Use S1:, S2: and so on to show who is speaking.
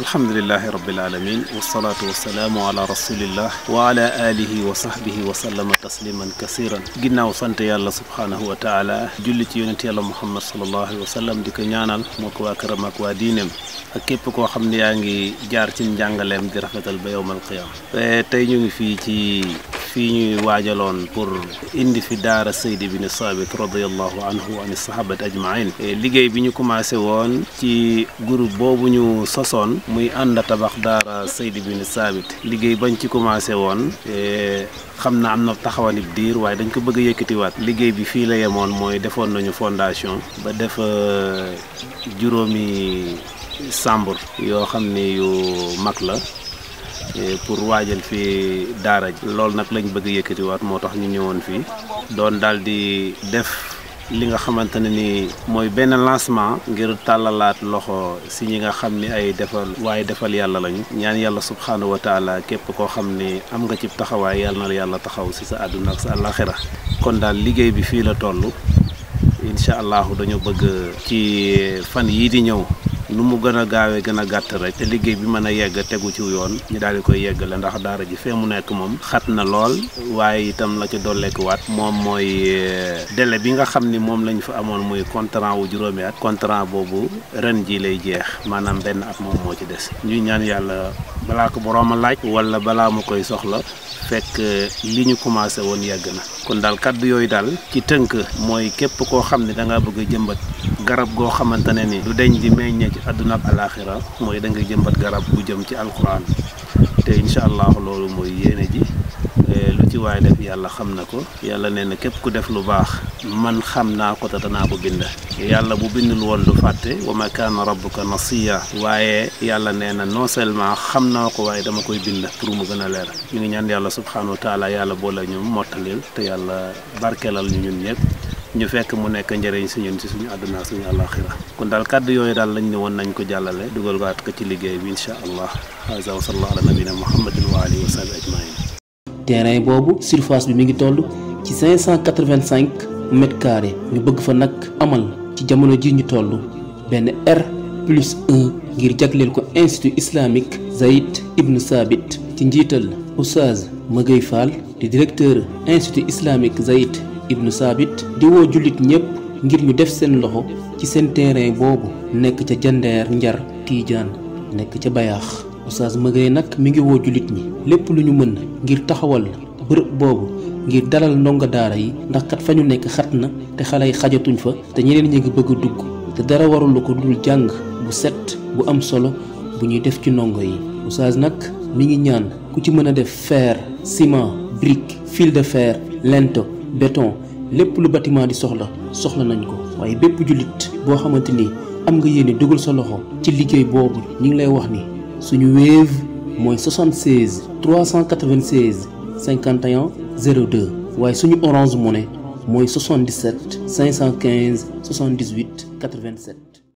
S1: alhamdulilahi rabbil alamin wasalaatu wasalaamu ala rasulillah wa ala alihi wa sahbihi wa sallama tasliman kasiran ginnaaw sant yàlla subhaanahu wa taala julli ci yonent yàlla muhammad sallallahu alayhi wa sallam di ko ñaanal moo ko waa këram ak waa diineem ak képp koo xam ne yaa ngi jaar ci njàngaleem di rafetal ba yowmal qiyaama tey ñu ngi fii ñuy waajaloon pour indi fi daara Zayd ibn Saabit radiyallahu anhu wa ani sahabati ajmain liggéey bi ñu commencé woon ci groupe boobu ñu sosoon muy ànd tabax daara Zayd ibn Saabit liggéey bañ ci commencé woon xam na am na taxawanib diir waaye dañ ko bëgg a yëkkatiwaat liggéey bi fii la yemoon mooy defoon nañu fondation ba def juróomi sàmbur yoo xam ne yu mag la pour waajal fi daara ji loolu nag lañ bëgg yëkkatiwaat moo tax ñu ñëwoon fii doon daal di def li nga xamante ne ni mooy benn lancement ngir tàllalaat loxo si ñi nga xam ni ay defal yàlla lañu ñaan yàlla subhaanahu wa taala képp koo xam ni am nga ci taxawaay yàlla na la yàlla taxaw si sa àdduna ak sa àllaaxira kon daal liggéey bi fii la toll incha allahu dañu bëgg ci fan yii di ñëw nu mu gën a gaawee gën a gàtt rek te liggéey bi mën a yegg tegu ci yoon ñu daal di koy yeggale ndax daara ji fee mu nekk moom xat na lool waaye itam la ci dolleekuwaat moom mooy délai bi nga xam ni moom lañ fa amoon muy contrat wu juróomi at contrat boobu ren ji lay jeex maanaam benn at moom moo ci des ñuy ñaan yàlla balaa ko boroom a laaj wala balaa mu koy soxla fekk li ñu commencé woon yegg na kon daal kaddu yooyu daal ci tënk mooy képp koo xam ne da ngaa bëgg a jëmbat garab goo xamante ne ni du deñ di meññee ci àdduna ak alaaxira mooy da nga jëmbat garab bu jëm ci alquran te incha allah loolu mooy yéene ji lu ci waay def yàlla xam na ko yàlla nee na képp ku def lu baax man xam naa ko te danaa ko bind yàlla bu bindul woon du fàtte wa ma kaana rabbuka nasiya waaye yàlla nee na non seulement xam naa ko waaye dama koy bind pour mu gën a leer ñu ngi ñaan yàlla subhanahu wa taala yàlla boole ñu mottalil te yàlla barkeelal ñu ñun ñëpp ñu fekk mu nekk njëriñ si ñun si suñu àdduna suñu àllaaxira kon daal kàddu yooyu daal lañ ne woon nañ ko jàllale dugal waat ko ci liggéey bi incha allah haza wa sallallahu ala nabina muhammadin wa alihi wa sahbi ajmain
S2: terrain boobu surface bi mi ngi toll ci 585 mètres carrés ñu bëgg fa nag amal ci jamono ji ñu toll benn R+1 ngir jagleel ko institut islamique Zayd ibn Saabit ci njiital Oustaz Magueye Fall di directeur institut islamique Zayd ibn Saabit di woo jullit ñëpp ngir ñu def seen loxo ci seen terrain boobu nekk ca Jandeer Njar Tiijaan nekk ca Bayaax Oustaz Magueye nag mi ngi woo jullit ñi lépp lu ñu mën ngir taxawal bërëb boobu ngir dalal ndongo daara yi ndax kat fa ñu nekk xat na te xale yi xajatuñ fa te ñeneen ñi ngi bëgg a dugg te dara warul ko dul jàng bu set bu am solo bu ñuy def ci ndongo yi Oustaz nag mi ngi ñaan ku ci mën a def fer ciment brique fil de fer linteau béton lépp lu bâtiment di soxla nañ ko waaye bépp jullit boo xamante ni am nga yéene dugal sa loxo ci liggéey boobu ñu ngi lay wax ni suñu Wave mooy 76 396 51 02 waaye suñu Orange Money mooy 77 515 78 87